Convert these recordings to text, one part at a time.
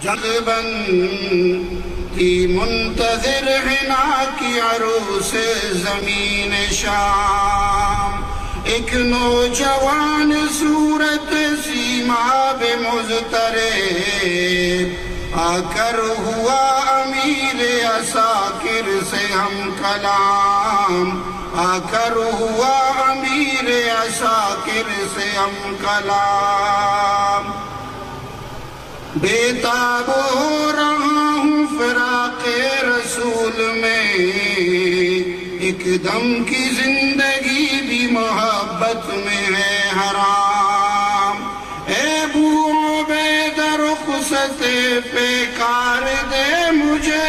جنگ بندی منتظر ہنا کی عروس زمین شام۔ ایک نوجوان صورت سیما بے مضطرب، آ کر ہوا امیر عساکر سے ہم کلام، آ کر ہوا امیر عساکر سے ہم کلام۔ بے تاب ہو رہا ہوں فراق رسول میں، ایک دم کی زندگی بھی محبت میں ہے حرام۔ اے ابو عبیدہ رخصت پیکار دے مجھے،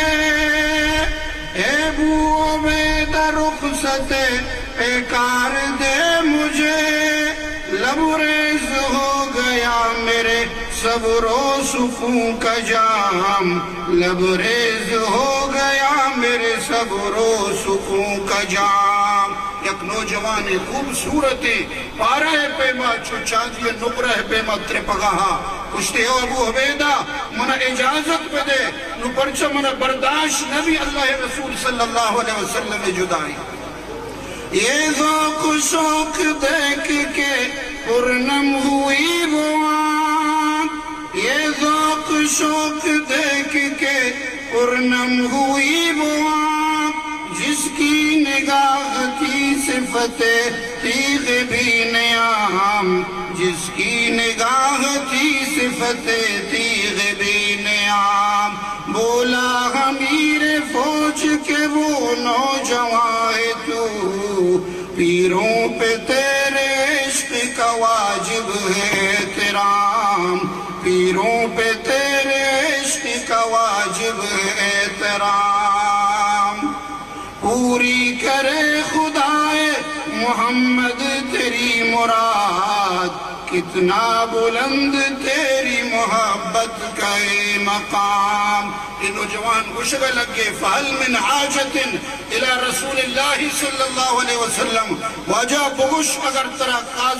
اے ابو عبیدہ رخصت پیکار دے مجھے، لبریز ہو گیا میرے صبر و سکون کا جام، لبریز ہو گیا میرے صبر و سکون کا جام۔ یک نوجوان خوبصورت پارہ ءِ پیما چو چاندی ءِ نقرہ ءِ پیما ترپگا ہا۔ گوشتے، او ابو عبیدہ، منا اجازت بدے، نو پرچہ منا برداشت نبی اللہ ءِ رسول صلی اللہ علیہ وسلم ءِ جدائی۔ یہ ذوق شوق دیکھ کے پرنم ہوئی وہ آنکھ، یہ ذوق شوق دیکھ کے پرنم ہوئی وہ آنکھ، جس کی نگاہ تھی صفت تیغ بین عام، جس کی نگاہ تھی صفت تیغ بین عام۔ بولا امیر فوج کہ وہ نوجوان ہے تو، پیروں پہ تیرے عشق کا واجب ہے احترام، پیروں پہ تیرے عشق کا واجب ہے احترام۔ پوری کرے خدائے محمد تیری مراد، کتنا بلند تیری محبت کا اے مقام۔ اے نوجوان گوشگا لگے، فہل من حاجت الی رسول اللہ صلی اللہ علیہ وسلم، واجہ بگوش اگر ترا خاص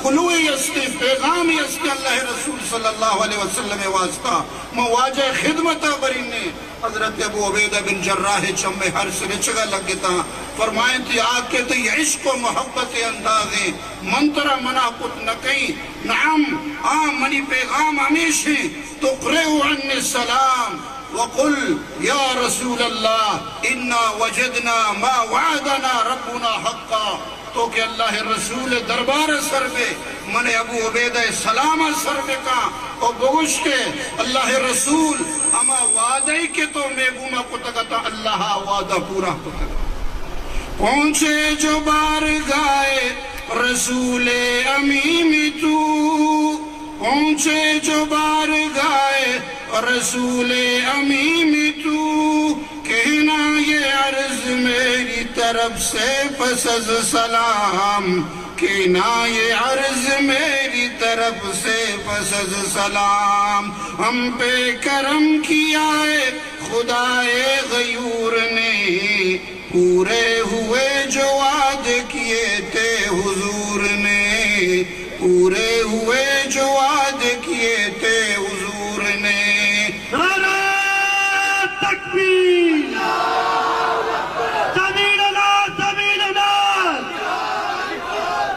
کلوے استے، پیغامے استے اللہ رسول صلی اللہ علیہ وسلم واسطہ، ما واجہ خدمتا برینیں۔ حضرت ابو عبیدہ بن جراح چم ارس رچگا لگتاں، فرمائنتی، آ کہ تئی عشق و محبت اندازیں، من ترا منع کت نہ کئیں۔ نعم، آ منی پیغام ہمیشیں، تقرئ عنی السلام وقل یا رسول اللہ انا وجدنا ما وعدنا ربنا حقا۔ تو کہ اللہ ءِ رسول ءِ دربار ءَ سر بے، من ابو عبیدہ ءِ سلام ءَ سر بکاں، او بگوش کہ اللہ ءِ رسول، ہما وعدہ ای کہ تو مئے گوما کتگ ات، اللہ ءَ وعدہ پورا کتگ۔ پہنچے جو بارگاہ رسول امین تو، پہنچے جو بارگاہ رسول امین تو، کہنا یہ عرض میری طرف سے پس از سلام، کہنا یہ عرض میری طرف سے پس از سلام۔ ہم پہ کرم کیا ہے خدائے غیور نے، پورے ہوئے جو وعدے کیے تھے حضور نے، پورے ہوئے جو وعدے کیے تھے حضور نے۔ نعرہ تکبیر! زمین نار، زمین نار!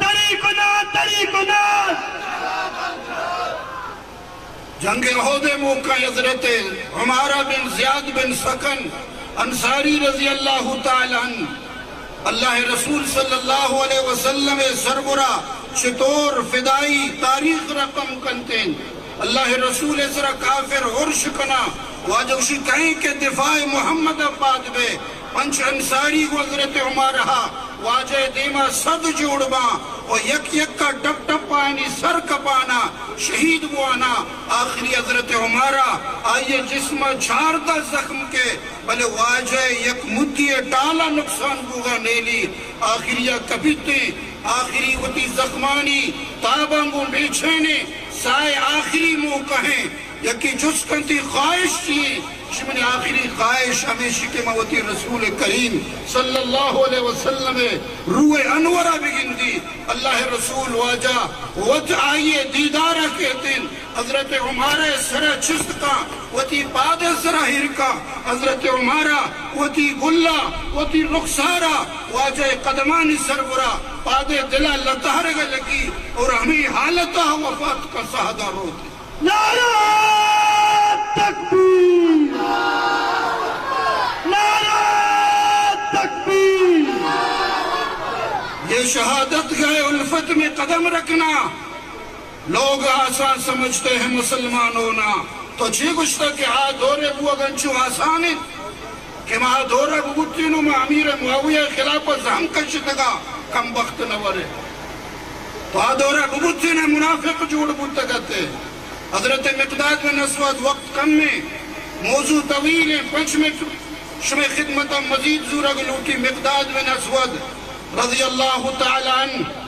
تری کنار، تری کنار! جنگ احد ءِ موقع حضرت عمارہ بن زیاد بن سکن انصاری رضی اللہ تعالی عنہ اللہ ءِ رسول صلی اللہ علیہ وسلم ءِ سربرا چطور فدائی تاریخ رقم کنتیں۔ اللہ ءِ رسول ءِ سرا کافر ارش کنا، واجہ گوشی کئیں کہ دفاع محمد ءَ پاد بے۔ پنچ انصاری گوں حضرت عمارہ واجہ ءِ دیما صد جوڑ باں و یک یکا ٹپ ٹپا آیانی سر کپانا، شہید بوانا۔ آخری حضرت عمارہ، آئی ءِ جسم ءَ چاردہ زخم کے، بلے واجہ ءِ یک مدی ءِ ٹال ءَ نقصان بوگا نیلی۔ آخری ءَ کپیتیں، آخری وتی زخمانی تاباں گوں بے چینیں، ساہ ءِ آخری موقع ہیں۔ یکے جست کنت، تئی خواہش چی؟ گوشی، منی آخری خواہش ہمیشی کہ من وتی رسول کریم صلی اللہ علیہ وسلم ءِ روح انور ءَ بگندی۔ اللہ ءِ رسول واجہ وت آئی ءِ دیدار ءَ کیت انت۔ حضرت عمارہ ءِ سر ءَ چست کاں، وتی پاد ءِ سر ءَ ایر کاں۔ حضرت عمارہ وتی گل ءَ، وتی رخسار ءَ واجہ ءِ قدمانی سر برا، پاد ءِ دل ءَ لتہرگ ءَ لگی اور ہمے حالت ءَ وفات کا سہدا روت۔ نعرہ تکبیر! نعرہ تکبیر! یہ شہادت گاہ الفت میں قدم رکھنا لوگ آسان سمجھتے ہیں، مسلمان ہونا۔ تو چی گوشتا کہ آ دور ءَ بوگ انچو آسان انت؟ کہ ما دورہ ببوتین و ما امیر معاویہ خلاف زہم کشتگا، کم بخت نورے۔ تو آ دورہ ببوتین منافق جوڑ بوتگ ات۔ حضرت مقداد بن اسود، وقت کم ہے، موضوع طویل ہے، پنچ منٹ شمئے خدمت مزید زورگ لوٹی۔ مقداد بن اسود رضی اللہ تعالی عنہ